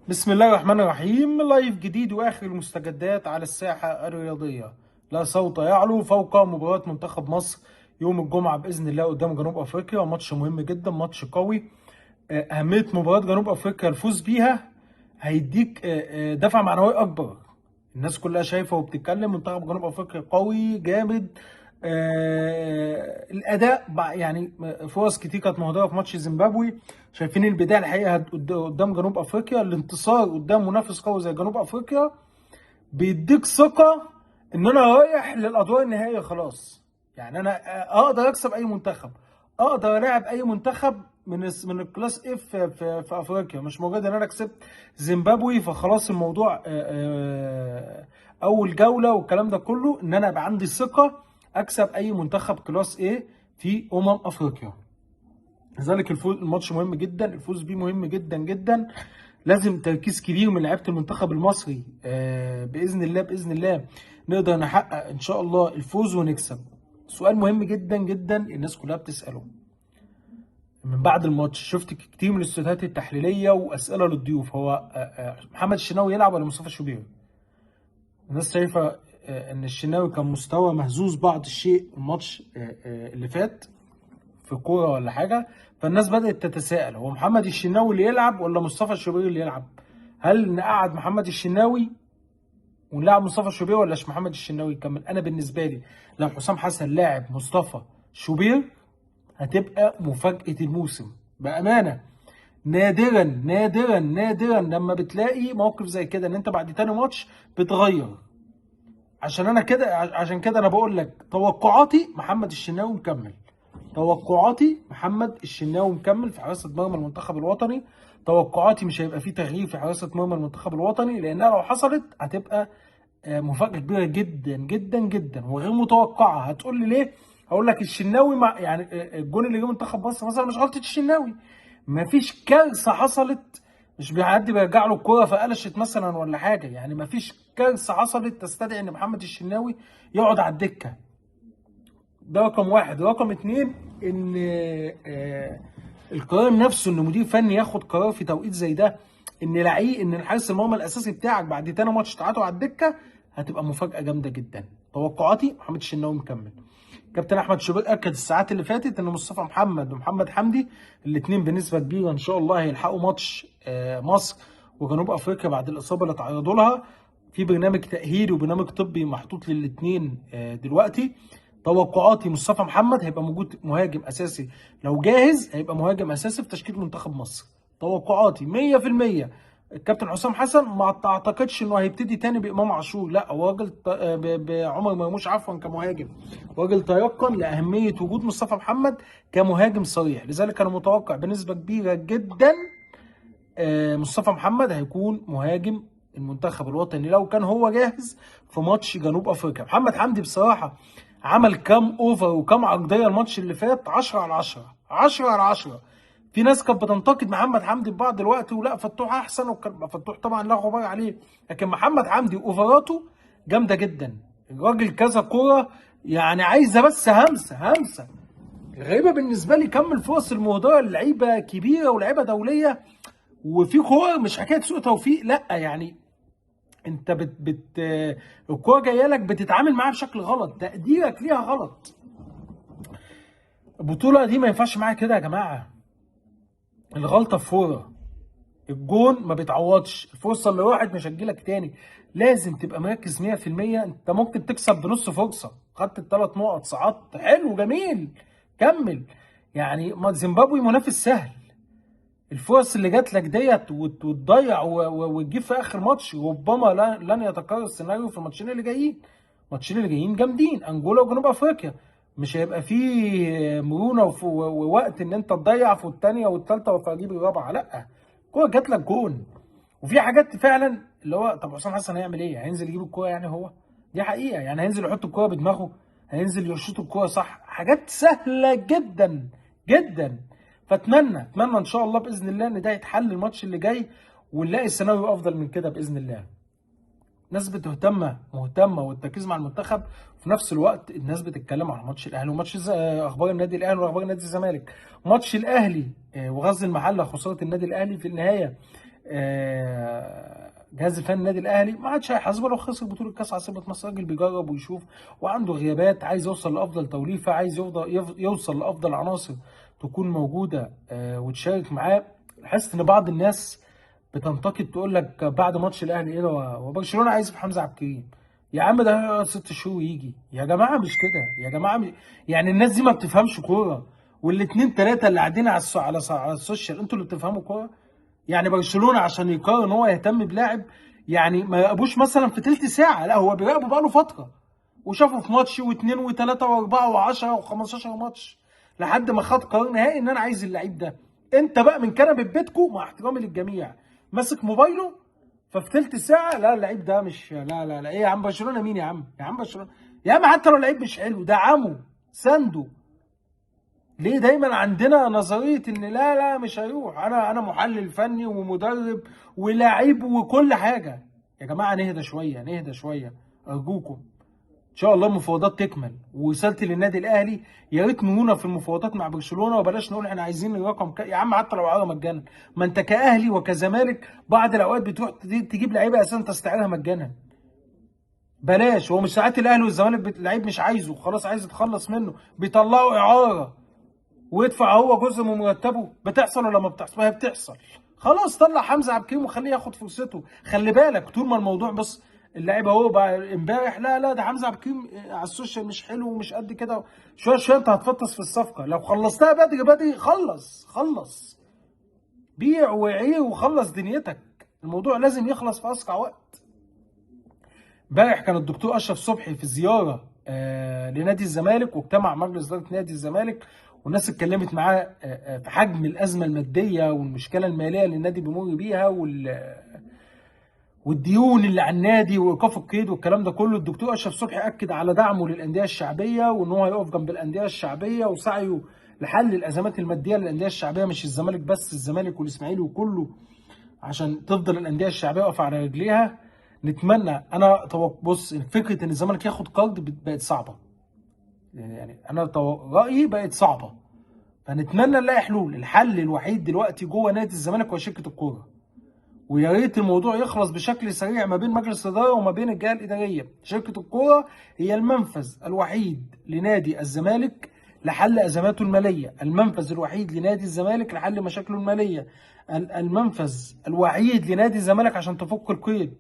بسم الله الرحمن الرحيم. live جديد واخر المستجدات على الساحة الرياضية. لا صوت يعلو فوق مباراة منتخب مصر يوم الجمعة باذن الله قدام جنوب افريقيا. ماتش مهم جدا، ماتش قوي. اهمية مباراة جنوب افريقيا الفوز بيها هيديك دفعه معنوية اكبر. الناس كلها شايفه وبتتكلم، منتخب جنوب افريقيا قوي جامد. الاداء يعني فرص كتير كانت مهدره في ماتش زيمبابوي. شايفين البداية الحقيقة قدام جنوب افريقيا، الانتصار قدام منافس قوي زي جنوب افريقيا بيديك ثقة ان انا رايح للادوار النهائية خلاص. يعني انا اقدر اكسب اي منتخب، اقدر العب اي منتخب من ال class A في افريقيا. مش مجرد ان انا كسبت زيمبابوي فخلاص الموضوع اول جولة والكلام ده كله، ان انا ابقى عندي ثقة اكسب اي منتخب class A في افريقيا. لذلك الفوز الماتش مهم جدا، الفوز بيه مهم جدا جدا. لازم تركيز كبير من لعيبة المنتخب المصري. باذن الله باذن الله نقدر نحقق ان شاء الله الفوز ونكسب. سؤال مهم جدا جدا الناس كلها بتساله من بعد الماتش، شفت كتير من الاستوديوهات التحليلية واسئلة للضيوف، هو محمد الشناوي يلعب ولا مصطفى شوبير؟ الناس شايفه ان الشناوي كان مستوى مهزوز بعض الشيء الماتش اللي فات في كورة ولا حاجة، فالناس بدات تتساءل هو محمد الشناوي اللي يلعب ولا مصطفى شوبير اللي يلعب؟ هل نقعد محمد الشناوي ونلعب مصطفى شوبير ولا محمد الشناوي يكمل؟ انا بالنسبة لي لو حسام حسن لاعب مصطفى شوبير هتبقى مفاجاة الموسم بامانه. نادرا نادرا نادرا لما بتلاقي موقف زي كده ان انت بعد تاني ماتش بتغير. عشان كده انا بقول لك توقعاتي محمد الشناوي مكمل. توقعاتي محمد الشناوي مكمل في حراسة مرمى المنتخب الوطني. توقعاتي مش هيبقى فيه تغيير في حراسة مرمى المنتخب الوطني، لانها لو حصلت هتبقى مفاجاة كبيرة جدا جدا جدا وغير متوقعه. هتقول لي ليه؟ هقول لك الشناوي مع يعني الجون اللي جه منتخب مصر مثلا مش غلطه الشناوي، مفيش كارثة حصلت، مش بيعدي بيرجع له الكورة فقلشت مثلا ولا حاجة، يعني مفيش كارثة حصلت تستدعي ان محمد الشناوي يقعد على الدكة. ده رقم واحد. رقم اتنين ان القرار نفسه ان مدير فني ياخد قرار في توقيت زي ده، ان لعيب ان الحارس المرمى الاساسي بتاعك بعد تاني ماتش تعاته على الدكة، هتبقى مفاجاة جامدة جدا. توقعاتي محمد الشناوي مكمل. كابتن احمد شوبير اكد الساعات اللي فاتت ان مصطفى محمد ومحمد حمدي الاثنين بنسبة كبيرة ان شاء الله هيلحقوا ماتش مصر وجنوب افريقيا بعد الاصابة اللي تعرضوا لها. في برنامج تاهيلي وبرنامج طبي محطوط للاثنين دلوقتي. توقعاتي مصطفى محمد هيبقى موجود مهاجم اساسي، لو جاهز هيبقى مهاجم اساسي في تشكيل منتخب مصر. توقعاتي 100%. الكابتن حسام حسن ما اعتقدش انه هيبتدي تاني بامام عاشور، لا هو راجل بعمر مرموش عفوا كمهاجم، راجل تيقن لاهمية وجود مصطفى محمد كمهاجم صريح. لذلك انا متوقع بنسبة كبيرة جدا مصطفى محمد هيكون مهاجم المنتخب الوطني لو كان هو جاهز في ماتش جنوب افريقيا. محمد حمدي بصراحة عمل كام over وكام عقدية الماتش اللي فات، 10 على 10، 10 على 10. في ناس كانت بتنتقد محمد حمدي في بعض الوقت، ولا فتوح احسن، فتوح طبعا لا غبار عليه، لكن محمد حمدي اوفراته جامدة جدا. الراجل كذا كورة يعني عايزه بس همسة همسة. الغريبة بالنسبة لي كم الفرص المهدره للعيبة كبيرة ولاعيبه دولية، وفي كورة مش حكاية سوء توفيق، لا يعني انت بت بت الكورة جاية لك بتتعامل معاها بشكل غلط، تقديرك ليها غلط. البطولة دي ما ينفعش معاها كده يا جماعة. الغلطة في فورة، الجون ما بيتعوضش، الفرصة اللي راحت مش هتجيلك تاني. لازم تبقى مركز 100%. انت ممكن تكسب بنص فرصة، خدت الثلاث نقط، صعدت، حلو جميل كمل. يعني زيمبابوي منافس سهل، الفرص اللي جات لك ديت وتضيع وتجيب في اخر ماتش، ربما لن يتكرر السيناريو في الماتشين اللي جايين. الماتشين اللي جايين جامدين، انجولا وجنوب افريقيا، مش هيبقى فيه مرونة ووقت ان انت تضيع في الثانية والثالثة وتجيب الرابعة، لا الكورة جات لك جون. وفي حاجات فعلا اللي هو طب حسام حسن هيعمل ايه؟ هينزل يجيب الكورة يعني؟ هو دي حقيقة يعني، هينزل يحط الكورة بدماغه، هينزل يشوط الكورة صح، حاجات سهلة جدا جدا. فاتمنى اتمنى ان شاء الله باذن الله ان ده يتحل الماتش اللي جاي ونلاقي السيناريو افضل من كده باذن الله. ناس بتهتم مهتمة والتركيز مع المنتخب، وفي نفس الوقت الناس بتتكلم على ماتش الاهلي وماتش اخبار النادي الاهلي واخبار نادي الزمالك. ماتش الاهلي وغزل المحلة، خسارة النادي الاهلي في النهاية. الجهاز الفني النادي الاهلي ما عادش هيحاسبه لو خسر بطوله كاس عاصمة مصر. راجل بيجرب ويشوف وعنده غيابات، عايز يوصل لافضل توليفة، عايز يوصل لافضل عناصر تكون موجودة وتشارك معاه. حاسس ان بعض الناس بتنتقد تقول لك بعد ماتش الاهلي ايه ده وبرشلونة عايز حمزة عبد الكريم، يا عم ده هيقعد 6 شهور ويجي. يا جماعة مش كده يا جماعة، يعني الناس دي ما بتفهمش كورة، والاثنين ثلاثة اللي قاعدين على ال social انتوا اللي بتفهموا كورة. يعني برشلونة عشان يقرر ان هو يهتم بلاعب يعني ما يراقبوش مثلا في ثلث ساعة، لا هو بيراقبه بقاله فترة وشافه في ماتش واثنين وثلاثة واربعة و10 و15 ماتش لحد ما خد قرار نهائي ان انا عايز اللعيب ده. انت بقى من كنبة بيتكو مع احترامي للجميع ماسك موبايله، ففي ثلث ساعة لا اللعيب ده مش لا لا لا ايه يا عم برشلونة مين يا عم، يا عم برشلونة يا عم، حتى لو اللعيب مش حلو دعمه سنده. ليه دايما عندنا نظرية ان لا لا مش هيروح؟ انا محلل فني ومدرب ولاعيب وكل حاجة. يا جماعة نهدى شوية، نهدى شوية ارجوكم. ان شاء الله المفاوضات تكمل، ورسالتي للنادي الاهلي يا ريت مرونة في المفاوضات مع برشلونة، وبلاش نقول احنا عايزين الرقم يا عم حتى لو عاره مجانا. ما انت كاهلي وكزمالك بعض الاوقات بتروح تجيب لعيبة اساسا تستعيرها مجانا. بلاش، هو مش ساعات الاهلي والزمالك لعيب مش عايزه خلاص عايز يتخلص منه بيطلعوا اعاره ويدفع هو جزء من مرتبه. بتحصل ولا ما بتحصل؟ ما هي بتحصل. خلاص طلع حمزة عبد الكريم وخليه ياخد فرصته. خلي بالك طول ما الموضوع بص اللعيبة هو بقى امبارح لا لا ده حمزة عبد الكريم على ال social مش حلو ومش قد كده، شوية شوية انت هتفطس في الصفقة. لو خلصتها بدري بدري خلص خلص، بيع وعير وخلص دنيتك. الموضوع لازم يخلص في اسرع وقت. امبارح كان الدكتور اشرف صبحي في زيارة لنادي الزمالك، واجتمع مجلس ادارة نادي الزمالك والناس اتكلمت معاه في حجم الازمة المادية والمشكلة المالية اللي النادي بيمر بيها والديون اللي على النادي وايقاف القيد والكلام ده كله. الدكتور اشرف صبحي اكد على دعمه للاندية الشعبية وان هو هيقف جنب الاندية الشعبية وسعيه لحل الازمات المادية للاندية الشعبية، مش الزمالك بس، الزمالك والاسماعيلي وكله، عشان تفضل الاندية الشعبية واقفة على رجليها. نتمنى. انا بص فكرة ان الزمالك ياخد قرض بقت صعبة، يعني انا رايي بقت صعبة، فنتمنى نلاقي حلول. الحل الوحيد دلوقتي جوه نادي الزمالك هو شركة الكورة، ويا ريت الموضوع يخلص بشكل سريع ما بين مجلس الادارة وما بين الجهة الادارية. شركة الكورة هي المنفذ الوحيد لنادي الزمالك لحل ازماته المالية، المنفذ الوحيد لنادي الزمالك لحل مشاكله المالية، المنفذ الوحيد لنادي الزمالك عشان تفك القيد.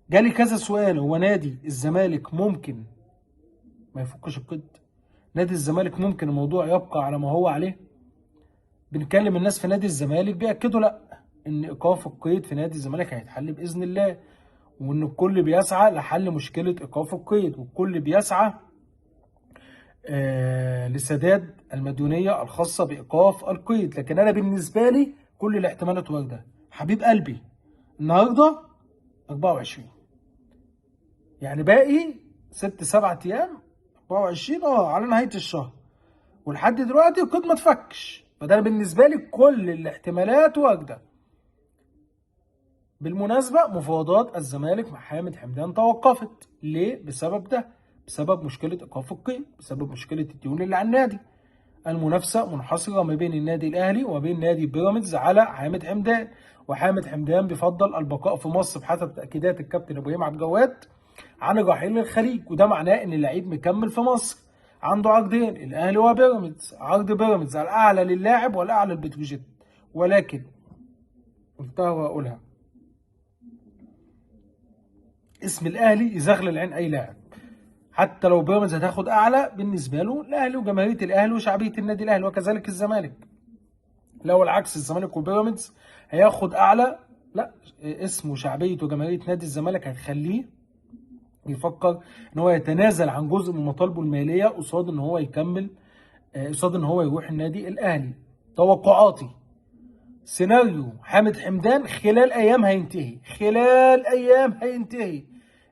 جالي كذا سؤال، هو نادي الزمالك ممكن ما يفكش القيد؟ نادي الزمالك ممكن الموضوع يبقى على ما هو عليه؟ بنكلم الناس في نادي الزمالك بيأكدوا لا، ان ايقاف القيد في نادي الزمالك هيتحل باذن الله، وان الكل بيسعى لحل مشكلة ايقاف القيد، والكل بيسعى لسداد المديونيه الخاصة بايقاف القيد. لكن انا بالنسبة لي كل الاحتمالات وارده. حبيب قلبي النهارده 24، يعني باقي 6 7 ايام، 24 على نهاية الشهر، ولحد دلوقتي القيد ما اتفكش. فده بالنسبة لي كل الاحتمالات واجدة. بالمناسبة مفاوضات الزمالك مع حامد حمدان توقفت. ليه؟ بسبب ده، بسبب مشكلة ايقاف القيد، بسبب مشكلة الديون اللي على النادي. المنافسة منحصره ما بين النادي الاهلي وما بين نادي بيراميدز على حامد حمدان، وحامد حمدان بيفضل البقاء في مصر بحسب تاكيدات الكابتن ابراهيم عبد الجواد عن الرحيل للخليج، وده معناه ان اللعيب مكمل في مصر. عنده عقدين، الاهلي وبيراميدز. عقد بيراميدز الاعلى للاعب والاعلى للبتروجيت، ولكن قلتها واقولها، اسم الاهلي يزغلل عين اي لاعب، حتى لو بيراميدز هتاخد اعلى بالنسبة له الاهلي وجماهيريه الاهلي وشعبيه النادي الاهلي، وكذلك الزمالك. لو العكس الزمالك وبيراميدز هياخد اعلى، لا، اسمه وشعبيه وجماهيريه نادي الزمالك هتخليه يفكر ان هو يتنازل عن جزء من مطالبه المالية قصاد ان هو يكمل، قصاد ان هو يروح النادي الاهلي. توقعاتي سيناريو حامد حمدان خلال ايام هينتهي، خلال ايام هينتهي.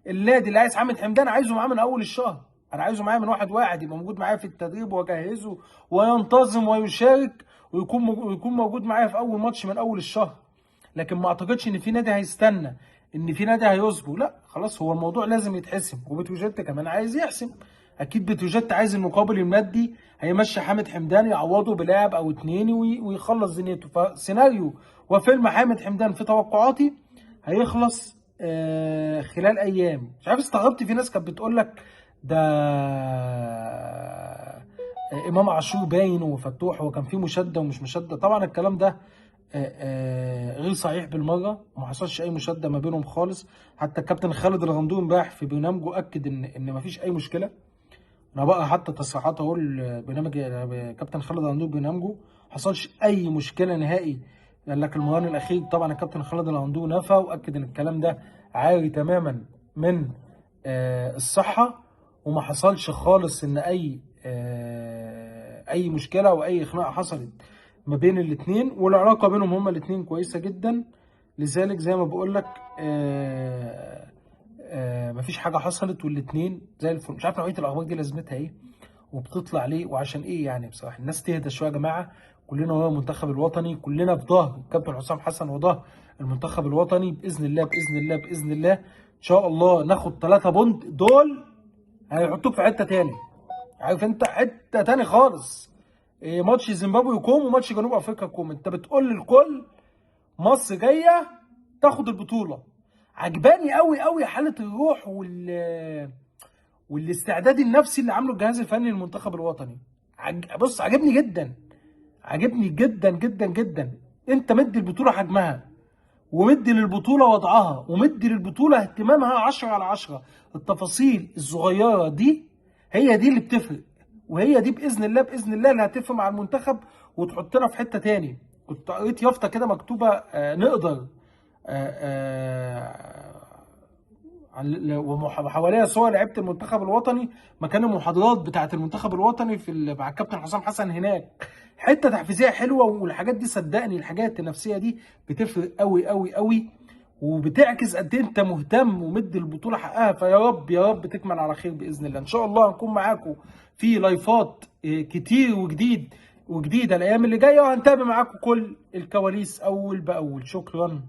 النادي اللي عايز حامد حمدان عايزه معاه من اول الشهر، انا عايزه معايا من 1/1، يبقى موجود معايا في التدريب واجهزة وينتظم ويشارك ويكون موجود معايا في اول ماتش من اول الشهر. لكن ما اعتقدش ان في نادي هيستنى، ان في نادي هيصبر، لا خلاص هو الموضوع لازم يتحسم. وبتروجيت كمان عايز يحسم، اكيد بتروجيت عايز المقابل المادي، هيمشي حامد حمدان يعوضه بلاعب او اتنين ويخلص دنيته. فسيناريو وفيلم حامد حمدان في توقعاتي هيخلص خلال ايام. مش عارف، استغربت في ناس كانت بتقول لك ده امام عاشور باين وفتوح وكان في مشاده ومش مشاده. طبعا الكلام ده غير صحيح بالمرة، وما حصلش اي مشاده ما بينهم خالص. حتى الكابتن خالد الغندور امبارح في برنامجه اكد ان ما فيش اي مشكلة. انا بقى حتى تصريحات اهو برنامج كابتن خالد الغندور برنامجه ما حصلش اي مشكلة نهائي. قال لك المران الاخير طبعا الكابتن خالد الغندور نفى واكد ان الكلام ده عاري تماما من الصحة، وما حصلش خالص ان اي مشكلة او اي خناقه حصلت ما بين الاثنين، والعلاقة بينهم هما الاثنين كويسة جدا. لذلك زي ما بقول لك مفيش حاجة حصلت والاثنين زي الفل. مش عارف نوعية الاخبار دي لازمتها ايه وبتطلع ليه وعشان ايه يعني. بصراحة الناس تهدى شوية يا جماعة، كلنا ورا المنتخب الوطني، كلنا في ظهر الكابتن حسام حسن وظهر المنتخب الوطني باذن الله باذن الله باذن الله. ان شاء الله ناخد 3 بونت دول هيحطوك في حتة تاني، عارف انت، حتة تاني خالص. ماتش زيمبابوي كوم وماتش جنوب افريقيا كوم. انت بتقول للكل مصر جاية تاخد البطولة. عجباني قوي قوي حاله الروح والاستعداد النفسي اللي عامله الجهاز الفني للمنتخب الوطني. بص عجبني جدا، عجبني جدا جدا جدا. انت مدي البطولة حجمها، ومدي للبطولة وضعها، ومدي للبطولة اهتمامها 10 على 10. التفاصيل الصغيرة دي هي دي اللي بتفرق، وهي دي باذن الله باذن الله اللي هتفرق مع المنتخب وتحطنا في حتة تاني. كنت قريت يافطة كده مكتوبة نقدر، وحواليها صور لعيبة المنتخب الوطني مكان المحاضرات بتاعه المنتخب الوطني في مع الكابتن حسام حسن هناك. حتة تحفيزيه حلوة، والحاجات دي صدقني الحاجات النفسية دي بتفرق قوي قوي قوي، وبتعكس قد ايه انت مهتم ومدي البطولة حقها. فيا رب يا رب تكمل على خير باذن الله. ان شاء الله هنكون معاكم في لايفات كتير وجديدة الايام اللي جاية، وهنتابع معاكم كل الكواليس اول باول. شكرا.